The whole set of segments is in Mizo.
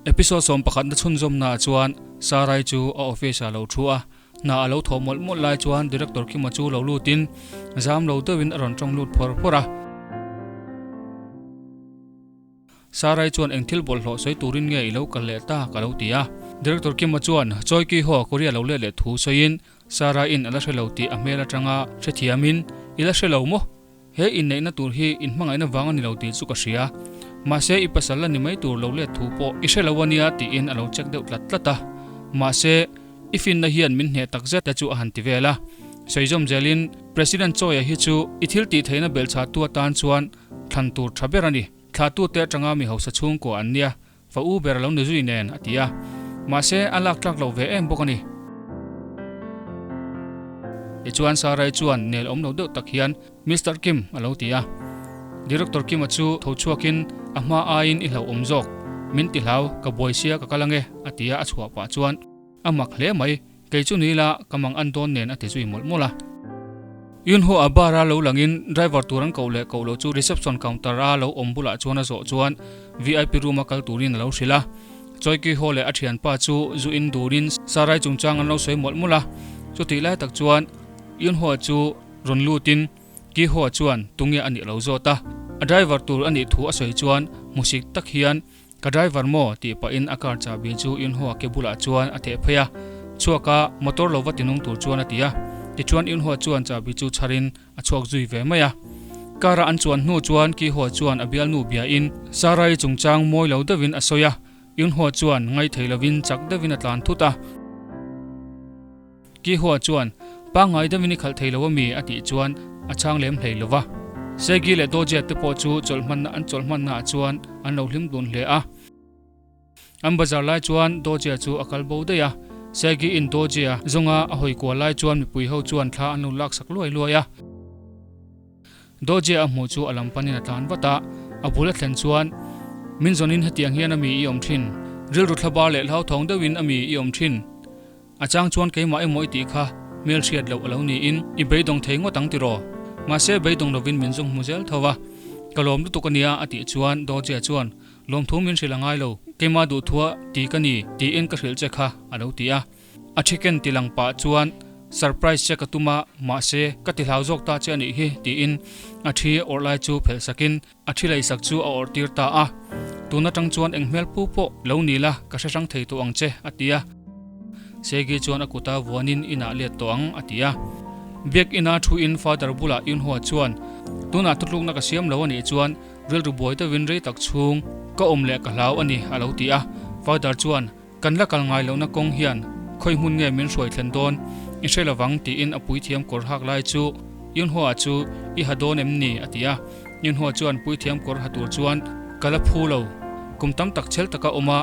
Episode sawmpakhatna chhunzawmnaah chuan Sarai chu a office ah lo thu a, hna a lo thawh mawlh mawlh lai chuan Director Kima chu lo lutin zam lo deuhin a rawn tawng lut phawr phawr a. Sarai chuan eng thil bawlhhlawh sawi turin nge i lo kal leh ta ka lo ti a. Director Kima chuan Choi Ki Ho Korea lo let leh thu sawiin Sarai in a la hre lo tih a hmel atanga hrethiamin I la hre lo maw? He inneihna tur hi inhmangaihna vang a ni lo tih chu ka hria. Mahse i pasal la ni mai tur lo let thu pawh i hre lo a nia tiin a lo check deuh tlat tlat a. Mahse i finna hian min hneh tak zet te chu a han ti vel a. Sawi zawm zelin President Choi-a hi chu i thil tih theihna belhchhahtu atan chuan thlan tur tha ber a ni. Thlahtute atanga mi hausa chhungkua an nia, fa u ber a lo ni zui nen, a ti a. Mahse, a lak tlak lo ve em bawk a ni. Tichuan Sarai chuan nel awm lo deuh tak hian, Mister Kim, a lo ti a. Director Kim-a chu tho chhuakin, A hma aiin i hlauhawm zawk. Min ti hlau, ka buai sia ka kal ange, a ti a, a chhuah pah chuan. A mak hle mai, kei chu ni ila ka mang an dawn nen a ti zui mawlh mawlh a. Yunho a bar a lo langin driver tur an koh leh koh loh chu reception counter a lo awm bulah chuan a zawh chuan vip room a kal turin a lo hrilh a. Choi Ki Ho leh a thianpa chu zu in durin Sarai chungchang an lo sawi mawlh mawlh a. Chutih lai tak chuan Yunho chu rawn lutin Ki Ho chuan tunge a nih lo zawt a. A driver tur a nih thu a sawi chuan hmusik tak hian Ka driver maw? tih pahin a car chahbi chu Yunho-a ke bulah chuan a theh phei a, chhuak a, motor lo va tinung tur chuan a ti a. Tichuan Yunho chuan chahbi chu chharin a chhuak zui ve mai a. Car-a an chuan hnu chuan Kiho chuan a bialnu biain Sarai chungchang mawi lo deuhin a sawi a, Yunho chuan ngaithei lovin chak deuhin a tlan thut a. Kiho chuan, Pangngai deuhin i khalh thei lo ami? a tih chuan a chhang lem hlei lo va. Segi leh Doja te pawh chu chawlhmanna an chawlhmanna ah chuan an lo hlim dun hle a. An bazar lai chuan Doja chu a kal bo daih a. Segi in Doja zawnga a hawi kual lai chuan mipui ho chuan thla an lo laksak luai luai a. Doja a hmuh chu a lam panin a tlan vat a, a bul a thlen chuan, Min zawnin hetiang hian ami i awm thin? Rilru thlabar leh hlauthawng deuhin ami i awm thin? A chang chuan keimah emaw i tih kha hmel hriat loh a lo niin i beidawng thei ngawt ang tiraw? Mahse beidawng lovin min zung hmu zel tho a, ka lawm lutuk a nia a tih chuan Doja chuan lawmthu min hrilh a ngai lo, keimah duhthua ti ka ni tiin ka hrilh che kha a lo ti a. A chicken ti lang pah chuan surprise che ka tum a, mahse ka ti hlau zawk ta che a nih hi tiin a thi awrh lai chu phelh sakin A thi leisak chu a awrh tir ta a, Tun atang chuan eng hmel pu pawh lo ni la, ka hre hrang thei tawh ang che, a ti a. Segi chuan a kuta vuanin inah let tawh ang, a ti a. Biak ina thu in Father bulah Yunhua chuan, Tunah thutlukna ka siam lo a nih chuan rilru buai deuhin rei tak chhung ka awm leh ka hlau a ni, a lo ti a. Father chuan, Kan la kal ngai lohna kawng hian khawi hmun nge min hruai thlen dawn i hre lovang tiin a puithiam kawr hak lai chu Yunhua chu i ha dawn em ni? a ti a. Yunhua chuan puithiam kawr ha tur chuan ka la phu lo, kum tam tak chhel taka awm a,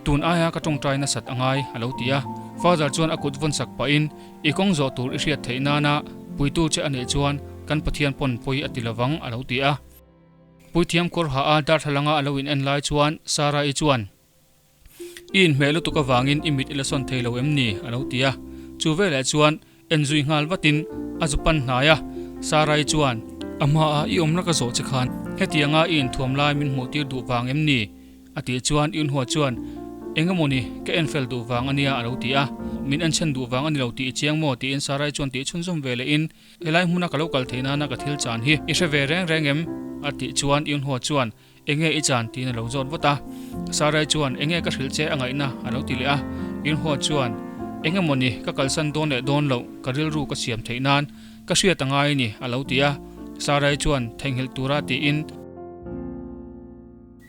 tun aia ka tawngtai nasat a ngai a lo ti a. Father chuan a kut vawn sak pahin i kawng zawh tur i hriat theih nana puitu che a neih chuan kan Pathian pawn pawi a ti lovang a lo ti a. Puithiam kawr ha a darthlalanga a lo in en lai chuan Sarah-i chuan. I inhmeh lutuk avangin i mit i la sawn thei lo em ni? a lo ti a. Chu veleh chuan en zui nghal vatin a zu pan hnai a. Sarai chuan, A hmaah i awmna ka zawh che khan hetianga i inthuam lai min hmuh tir duh vang em ni? a tih chuan Yunhua chuan, Eng emaw ni, ka en fel duh vang a nia a lo ti a. Min en chhen duh vang a ni lo tih i chiang maw? tiin Sarai chuan tih chhunzawm ve lehin, Helai hmuna ka lo kal theih nana ka thil chan hi i hre ve reng reng em? a tih chuan Yunhua chuan, Enge i chan tiin a lo zawt vat a. Sarai chuan enge ka hrilh che a ngaihna a lo ti leh a. Yunhua chuan enge mawni ka kalsan dawn leh dawn loh ka rilru ka siam theih nan ka hriat a ngai ni a lo ti a. Sarai chuan theihnghilh tura tiin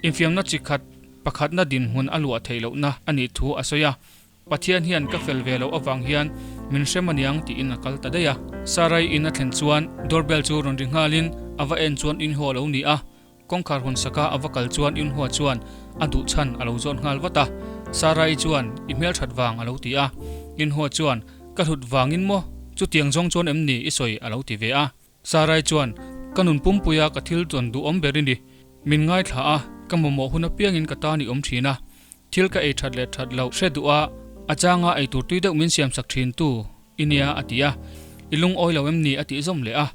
infiamna chi khat pakhatna dinhmun a luah theih lohna a nih thu a sawi a. Pathian hian ka fel ve loh avang hian min hrem aniang tiin a kal ta daih a. Sarai in a thlen chuan doorbell chu rawn ri nghalin a va en chuan Yunhua a lo ni a. Kawngkhar hawn saka a va kal chuan Yunhua chuan a duh chhan a lo zawt nghal vat a. Sarai chuan i hmelthat vang a lo ti a. Yunhua chuan ka hlut vangin maw? Chutiang zawng chuan em ni i sawi a lo ti ve a. Sarai chuan ka nun pumpuia ka thil tawn duhawm ber i ni. Min ngaithla a, ka mamawh hun apiangin ka tan i awm thin a. Thil ka ei that leh that loh hre duh a, a changa ei tur tui deuh min siam sak thin tu i nia a ti a. I lungawi lo em ni a tih zawm leh a.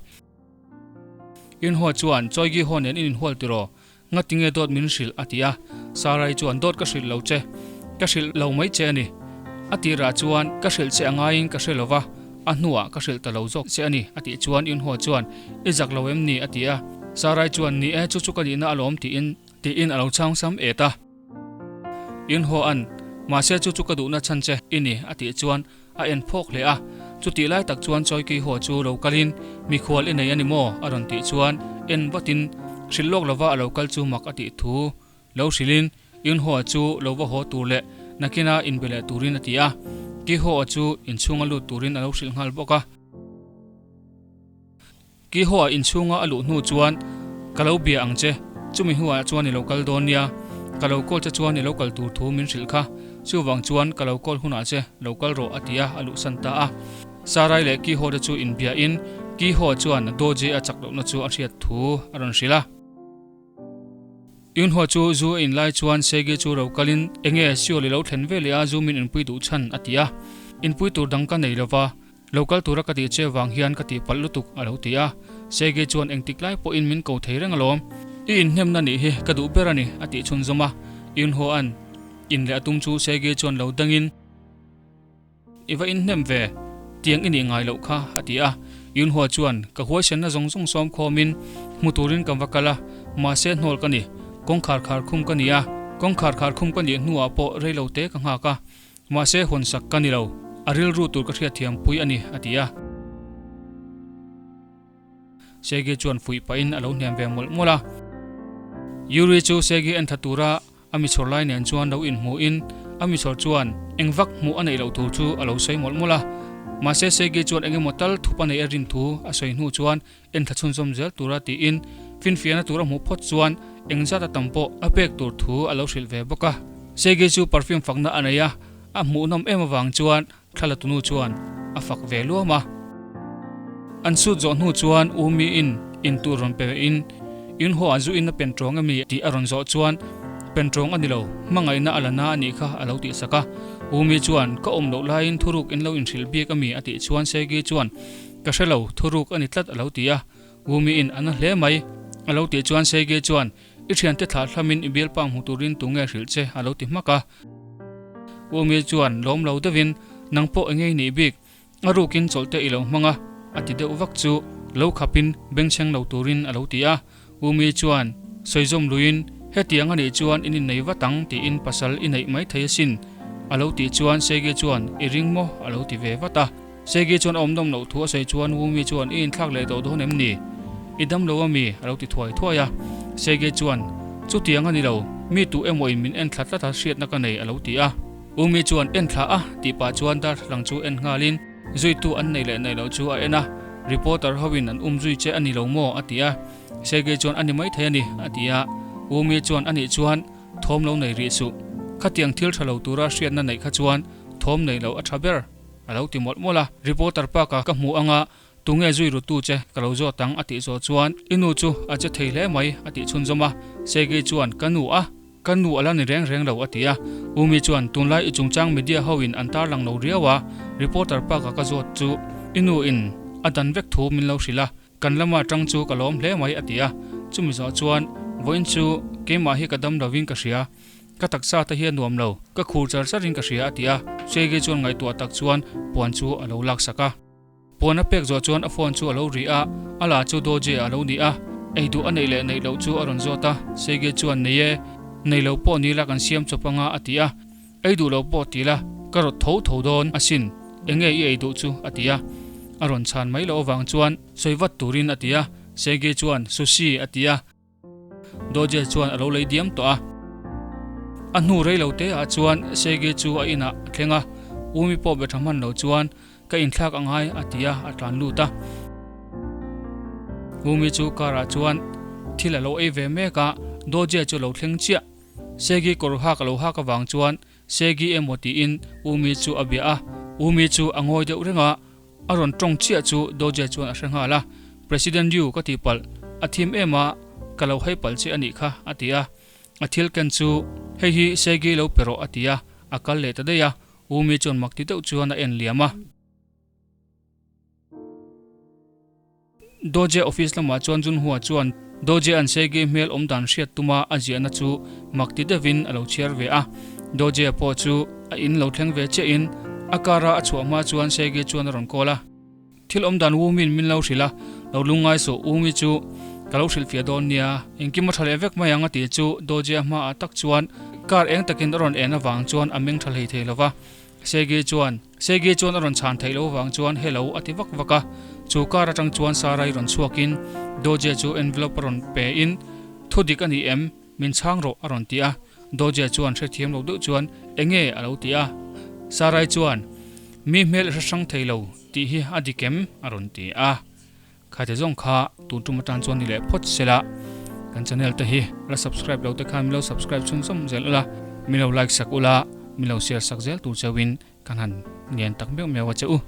Inhua chuan Chawigi haw nen in inhual tiraw? Ngatinge dawt min hrilh? a ti a. Sarai chuan, Dawt ka hrilh lo che. Ka hrilh lo mai che a ni. A tirah chuan ka hrilh che a ngaiin ka hre lo va, a hnuah ka hrilh ta lo zawk che a ni, a tih chuan Yunhua chuan, I zak lo em ni? a ti a. Sarai chuan, Ni e, chu chu ka nihna alawm tiin tiin a lo chhang sam et a. Yunhua'n, Mahse chu chu ka duhna chhan che i ni, a tih chuan a en phawk hle a. Chutih lai tak chuan Choi Ki Ho chu lo kalin, Mikhual i nei a ni maw? a rawn tih chuan en vatin hrilh lawk lova a lo kal chu mak a tih thu lo hrilhin Yunho chu lo va haw tur leh nakina inbe leh turin a ti a. Ki Ho chu inchhunga lut turin a lo hrilh nghal bawk a. Kihoa inchhunga a luh hnu chuan, Ka lo bia ang che, chumi hnuah chuan i lo kal dawn nia, ka lo call che chuan i lo kal tur thu min hrilh kha, chuvang chuan ka lo call hunah che lo kal rawh a ti a, a luhsan ta a. Sarai leh Kiho te chu inbiain Kiho chuan Doje a chak lohna chu a hriat thu a rawn hrilh a. Yunhua chu zu a in lai chuan Segi chu ro kalin, Enge Seoul i lo thlen ve leh a zu min inpui duh chhan a ti a. Inpui tur dang ka nei lova, Lo kal tura ka tih che vang hian ka tihpalh lutuk a lo ti a. Sergei chuan engtik lai pawhin min ko thei reng alawm. I inhnemna nih hi ka duh ber a ni a tih chhunzawm a. Yunho-a'n in leh a tum chu Sergei chuan lo dangin, I va inhnem ve, tiang i nih ngai loh kha a ti a. Yunho chuan, Ka huaisenna zawng zawng sawm khawmin hmu turin kan va kal a, mahse hnawl ka ni. Kawngkhar khar khum ka ni a, kawngkhar khar khum ka nih hnuah pawh rei lo te ka nghak a. Mahse hawnsak ka ni lo, a rilru tur ka hriatthiam pui a ni, a ti a. Segi chuan fuih pahin a lo hnem ve mawlh mawlh a. Yuri chu Segi en tha tura a michhawr lai nen chuan lo inhmuhin a michhawr chuan eng vak hmuh a neih loh tur chu a lo sawi mawlh mawlh a. Mahse Segi chuan eng emaw tal thup a neih a rin thu a sawi hnu chuan En thla chhunzawm zel tura tiin finfiahna tur a hmuh phawt chuan engzat a tam pawh a pek tur thu a lo hrilh ve bawk a. Segi chu perfume fakna a nei a, a hmuhnawm em avang chuan thla la tunu chuan a fak ve luam a. An sut zawh hnu chuan U miin in tur rawn pe in Yunho a zu in a pen tawng emi tih a rawn zawh chuan pen tawng a ni lo, hmangaihna a la na a nih kha a lo tihsak a. U mi chuan ka awm loh laiin thuruk in lo inhrilh bik ami a tih chuan Segi chuan Ka hre lo, thuruk a ni tlat a lo ti a. Wumi-in a na hle mai. A lo tih chuan Seige chuan, I thiante thlah hlamin i bialpa hmu turin tunge hrilh che? a lo ti hmak a. Wumi chuan lawm lo deuhin, Nang pawh engei nih bik, a rukin chawlh te i lo hmang a, a ti deuh vak chu lo khapin bengchheng lo turin a lo ti a. Umi chuan sawizawm luiin, Hetiang a nih chuan in innei vat ang tiin pasal i neih mai thei asin, a lo tih chuan Segi chuan, I ring maw? a lo ti ve vat a. Segi chuan a awmdawm loh thu a sawi chuan Umi chuan, I inthlak leh tawh dawn em ni? I dam lo ami? a lo ti thuai thuai a. Segi chuan, Chutiang a ni lo, mi tu emaw in min en thla tlat a hriatna ka nei, a lo ti a. Umi chuan, En thla a? tih pah chuan darthlalang chu en nghalin, Zuitu an nei leh nei loh chu a en a, Reporter hoin an um zui che a ni lo maw? a ti a. Sergei chuan a ni maithei a ni, a ti a. Umi chuan a nih chuan thawm lo nei rih suh. Khatiang thil tha lo tura hriatna neih kha chuan thawm nei loh a tha ber, a lo ti mawlh mawlh a. Reporter pa ka ka hmu anga tunge zui rutu che ka lo zawt ang a tih zawh chuan i nu chu a che thei hle mai, a tih chhunzawm a. Sergei chuan ka nu a. Ka nu a la ni reng reng lo a ti a. Umi chuan tunlai i chungchang media ho in an tarlang lo riau a, reporter pa ka ka zawt chu i nu in a dan vek thu min lo hrilh a, kan lama tang chu ka lawm hle mai a ti a. Chumi zawh chuan vawiin chu keimah hi ka dam lo in ka hria, ka taksa te hi a nuam lo, ka khur char char in ka hria a ti a. Segi chuan ngaihtuah tak chuan puan chu a lo laksak a. Puan a pek zawh chuan a phone chu a lo ri a, a la chu Doje a lo ni a, ei duh a neih leh neih loh chu a rawn zawt a, Sege chuan nei e, nei lo pawh ni la kan siam chawp anga a ti a, ei duh lo pawh ti la, ka rawt tho tho dawn asin, enge i ei duh chu a ti a, a rawn chhan mai loh avang chuan sawi vat turin a ti a, Sege chuan sushi a ti a. Doje chuan a lo lei diam tawh a. A hnu rei lo te ah chuan Segi chu a inah a thleng a, Umi pawh be tha hman lo chuan ka inthlak a ngai a ti a, a tlan lut a. Umi chu car ah chuan thil a lo ei ve mek a, Doje chu a lo thleng chiah. Segi kawr hak a lo hak avang chuan Segi emaw tiin Umi chu a bia a, Umi chu a ngawi deuh reng a, A rawn tawng chiah chu Doje chuan a hre nghal a, President Yu ka ti palh, a thim em a, ka lo hei palh che a nih kha, a ti a. A thil ken chu, Hei hi Segi lo pe rawh, a ti a, a kal leh ta daih a, Umi chuan mak ti deuh chuan a en liam a. Doje office lamah chuan Junhua chuan Doje-a'n Sergei hmel awm dan hriat tuma a ziahna chu mak ti deuhin a lo chhiar ve a. Doje-a pawh chu a in lo thleng ve chiahin a car-a a chhuah hma chuan Sergei chuan a rawn call a. Thil awm dan Wumi'n min lo hrilh a, lo lungngai suh, Wumi chu ka lo hrilhfiah dawn nia, engkim a tha leh vek mai ang a tih chu Doje-a hmaah tak chuan car eng takin a rawn en avang chuan a meng tha hlei thei lo va. Sergei chuan Sergei chuan a rawn chhan theih loh avang chuan Hello a ti vak vak a, chu car atang chuan Sarai rawn chhuakin Doje chu envelope a rawn pe in Thu dik a ni em? Min chhang rawh a rawn ti a, Doje chuan hrethiam lo deuh chuan Enge a lo ti a, Sarai chuan Mi hmel i hre hrang thei lo tih hi a dik em? a rawn ti a. Khaite zawng kha tun tum atan chuan ni leh phawt sela, kan channel te hi la subscribe lo te khan min lo subscribe chhunzawm zel ula, min lo like sak ula, min lo share sak zel tur cheuhin kan han ngen tak meuh meuh a che u.